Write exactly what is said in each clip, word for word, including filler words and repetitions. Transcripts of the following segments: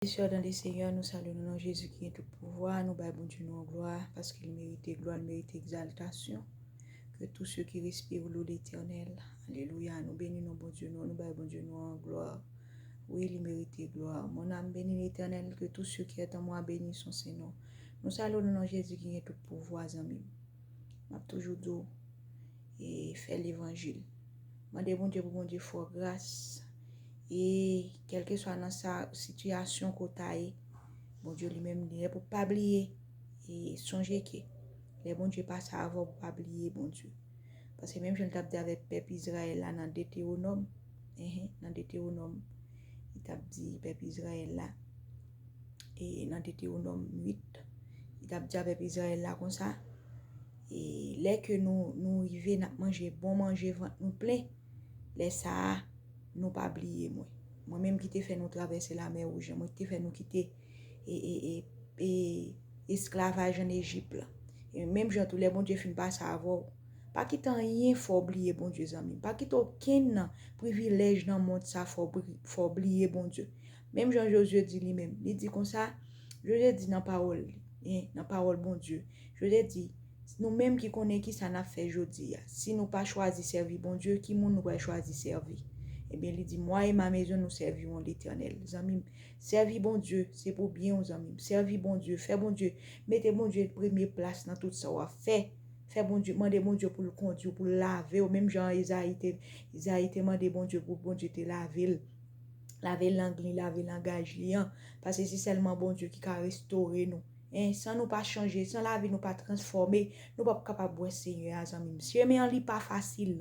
Frè e sè dan le Senyè, nou salye nou nan Jezi ki gen tout pouvwa. Nou bay Bondye nou an glwa, paske li merite glwa, li merite egzaltasyon. Que tous ceux qui respirent louent l'Éternel. Alelouya. Nou beni non Bondye nou, nou bay Bondye nou an glwa. Wi, li merite glwa. Mon âme bénit l'Éternel, que tout ce qui est en moi bénisse son saint nom. Nou salye w nan non Jezi ki gen tout pouvwa, zanmi m. M ap toujou di w, e fè levanjil. Mande Bondye pou Bondye fè w gras. E kèlkeswa nan sa sitiyasyon ke w ta ye, Bondye li menm li lè pou pa bliye. E sonje ke lè Bondye pase avè w, pou pa bliye Bondye. Paske menm jan l t ap di avèk pèp Izrayèl la nan Detewonòm, enhen, nan Detewonòm, li t ap di pèp Izrayèl la, e nan Detewonòm uit, li t ap di a pèp Izrayèl la konsa, e lè ke nou, nou rive, n ap manje bon manje, vant nou plen, lè sa a, nou pa bliye mwen. Mwen menm ki te fè nou travèse Lamè Wouj lan, mwen ki te fè nou kite e, e, e, e, esklavaj ann Ejip la. E menm jan tou, lè Bondye fin pase avè w, pa kite anyen fè w bliye Bondye, zanmi m. Pa kite okenn nan privilèj nan mond sa fè w bri-, fè w bliye Bondye. Menm jan Jozye di li menm, li di konsa, Jozye di nan pawòl li, en, nan pawòl Bondye, Jozye di, nou menm ki konnen ki sa n ap fè jodi a, si nou pa chwazi sèvi Bondye, ki moun nou pral chwazi sèvi? Ebyen, li di, Moi et ma maison, nous servirons l'Éternel. Zanmi m, sèvi Bondye, se pou byen w, zanmi m. Sèvi Bondye, fè Bondye, mete Bondye premye plas nan tout sa w ap fè. Fè Bondye, mande Bondye pou l kondui w, pou l lave w, menm jan Izayi te, Izayi te mande Bondye pou Bondye te lave l. Lave lang li, lave langaj li an. Paske se sèlman Bondye ki ka restore nou. En, san nou pa chanje, san lavi nou pa transfòme, nou p ap kapab wè Senyè a, zanmi m. Chemen an li pa fasil.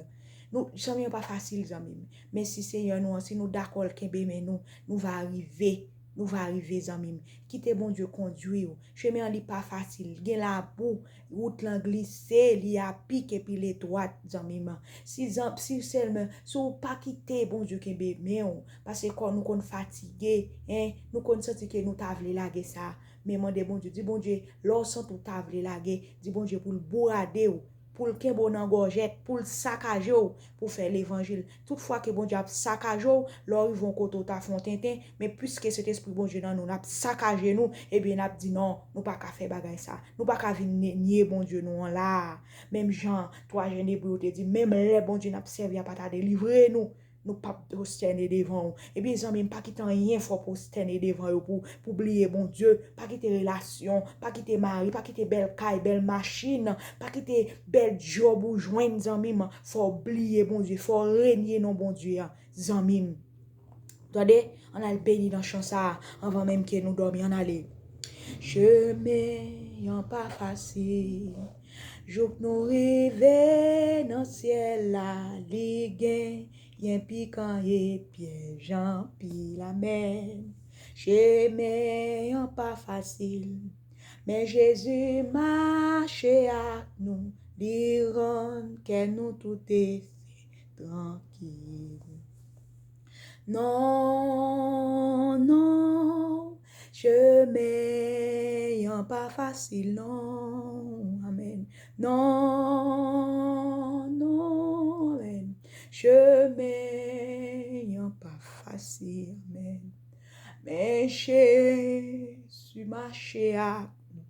Nou, chemen an pa fasil, zanmi m. Men si Senyè nou an, si nou dakò l kenbe men nou, nou va rive. Nou va rive, zanmi m. Kite Bondye kondui w. Chemen an li pa fasil. Gen labou, wout lan glise, li apik epi l etwat, zanmi m. Si zan-, si sèlman, si w pa kite Bondye kenbe men w, paske kò nou konn fatige, en, nou konn santi ke nou ta vle lage sa. Men mande Bondye, di Bondye, lè w santi w ta vle lage, di Bondye pou l bourade w, pou l kenbe w nan gòjèt, pou l sakaje w, pou w fè levanjil. Tout fwa ke Bondye ap sakaje w, lè w rive yon kote w ta fè yon tenten, men piske Sentespri Bondye nan nou, l ap sakaje nou, ebyen n ap di non, nou pa ka fè bagay sa. Nou pa ka vin nye, nye Bondye nou an la. Menm jan twa jèn Ebre yo te di, menm lè Bondye n ap sèvi a pa ta delivre nou, nou p ap pwostène devan w. Ebyen, zanmi m, pa kite anyen fè w pwostène devan yo pou, pou bliye Bondye. Pa kite relasyon, pa kite mari, pa kite bèl kay, bèl machin, pa kite bèl djòb ou jwenn, zanmi m, fè w bliye Bondye, fè w renye non Bondye a, zanmi m. Tande, ann al beni nan chan sa a, anvan menm ke nou dòmi, ann ale. Chemen an pa fasil. Jouk nou rive nan syèl la, li genyen pikan e pyèj anpil, amèn. Chemen an pa fasil, men Jezi mache ak nou, li rann kè nou tout ese trankil. Non, non, chemen an pa fasil, non. Amèn. Non, non, amèn. Chemen an pa fasil, amèn. Men Jezi mache ak nou.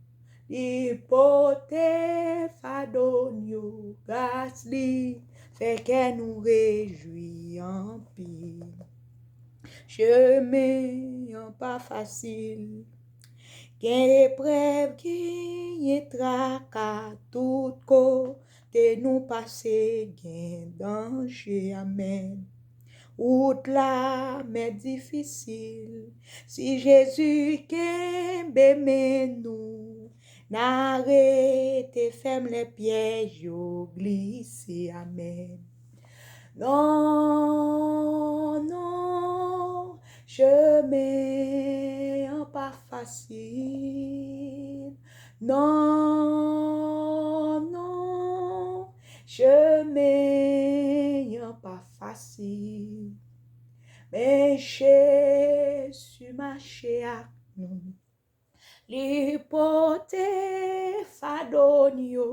Li pote fado n yo, gras li fè kè nou rejwi anpil. Chemen an pa fasil, gen eprèv, genyen traka, tout kote nou pase gen danje, amèn. Wout la mèt difisil, si Jezi kenbe men nou, n a rete fèm lè pyèj yo glise, amèn. Non, non, chemen an pa fasil. Non, non, chemen an pa fasil. Men Jezi mache ak nou. Li pote fado n yo,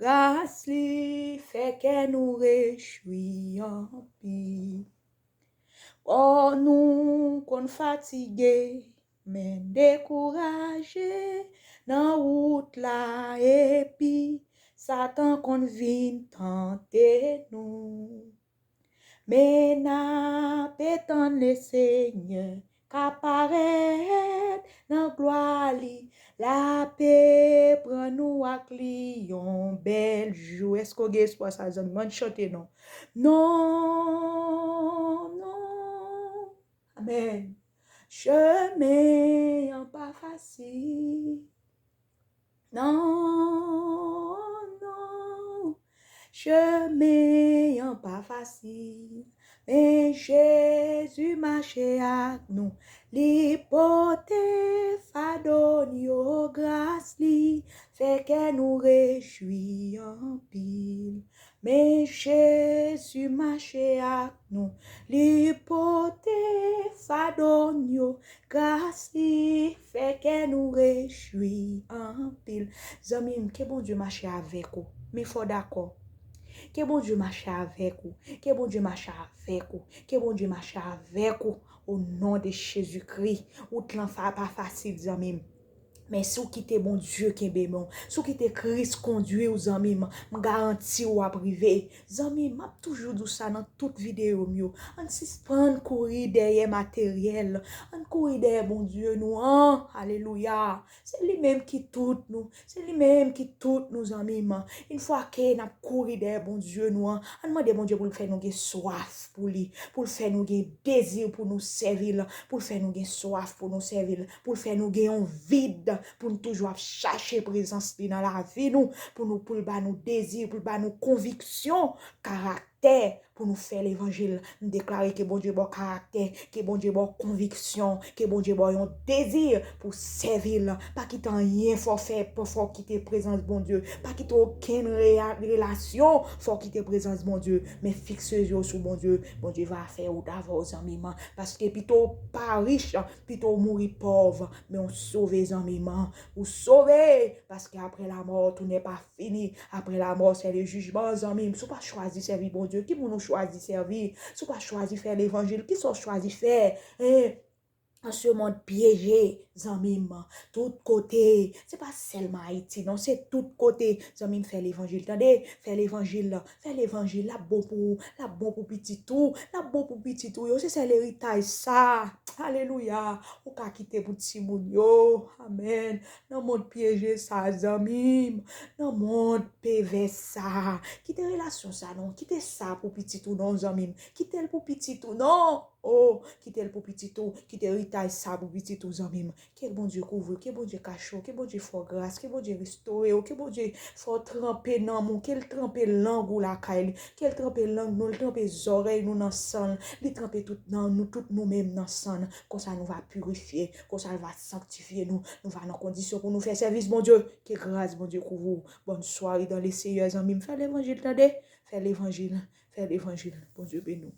gras li fè kè nou rejwi anpil. Kò nou konn fatige, Men dekouraje nan wout la, epi Satan konn vin tante nou. Men n ape tann Lesenyè ka parèt nan glwa li. L ape pran nou ak li yon bèl jou. Èske w gen espwa sa, zanmi m? Ann chante non. Non, non. Amèn. Chemen an pa fasil. Non, non. Chemen an pa fasil. Men Jezi mache ak nou. Li pote fado n yo, gras li fè kè nou rejwi anpil. Men Jezi mache ak nou. Li pote fado n yo, gras li fè kè nou rejwi anpil. Zanmi m, ke Bondye mache avèk ou. Men fò w dakò. Ke Bondye mache avèk ou. Ke Bondye mache avèk ou. Ke Bondye mache avèk ou. O non de Jezikri. Wout lan fa, pa fasil, zanmi m. Men si w kite Bondye kenbe men w, si w kite Kris kondui w, zanmi m, m garanti w w ap rive. Zanmi m, m ap toujou di w sa nan tout videyo m yo. Ann sispann kouri dèyè materyèl. Ann kouri dèyè Bondye nou an. Alelouya. Se li menm ki tout nou. Se li menm ki tout nou, zanmi m. Yon fwa ke n ap kouri dèyè Bondye nou an, ann mande Bondye pou l fè nou gen swaf pou li, pou l fè nou gen dezi pou nou sèvi l, pou l fè nou gen swaf pou nou sèvi l, pou l fè nou gen yon vid pou n toujou ap chache prezans li nan lavi nou, pou nou, pou l ba nou dezi, pou l ba nou konviksyon, karaktè pou nou fè levanjil. M deklare ke Bondye ba w karaktè, ke Bondye ba w konviksyon, ke Bondye ba w yon dezi pou sèvi l. Pa kite anyen fè w fè, fè w kite prezans Bondye. Pa kite okenn reya-, relasyon fè w kite prezans Bondye. Men fikse zye w sou Bondye. Bondye va fè wout avè w, zanmi m. Paske pito w pa rich, pito w mouri pòv, men w sove, zanmi m. Ou sove, paske après la mort, tout n'est pas fini. Après la mort, c'est le jugement, zanmi m. Si w pa chwazi sèvi Bondye, ki moun ou chwazi sèvi? Si w pa chwazi fè levanjil, kisa w chwazi fè? Hein? Dans ce monde piégé, zanmi m. Tout kote. Se pa sèlman Ayiti, non. Se tout kote. Zanmi m, fè levanjil, tande? Fè levanjil. Fè levanjil. L ap bon pou ou. L ap bon pou pitit ou. L ap bon pou pitit ou yo. Se sèl eritaj sa. Alelouya. Ou ka kite pou timoun yo. Amèn. Nan mond pyeje sa, zanmi m. Nan mond pèvè sa. Kite relasyon sa, non. Kite sa pou pitit ou, non, zanmi m. Kite l pou pitit ou, non. Oh, kite l pou pitit ou. Kite eritaj sa pou pitit ou, zanmi m. Ke Bondye kouvri w, ke Bondye kache w, ke Bondye fè w gras, ke Bondye restore w, ke Bondye fè w tranpe nanm ou, ke l tranpe lang ou lakay li, ke l tranpe lang nou, l tranpe zòrèy nou nan san l, li tranpe tout nan nou, tout nou menm nan san l. Konsa nou va pirifye, konsa l va sanktifye nou, nou va nan kondisyon pou nou fè sèvis Bondye. Ke gras Bondye kouvri w. Bonne soirée dans le Seigneur, zanmi m. Fè levanjil, tande. Fè levanjil, fè levanjil. Bondye beni w.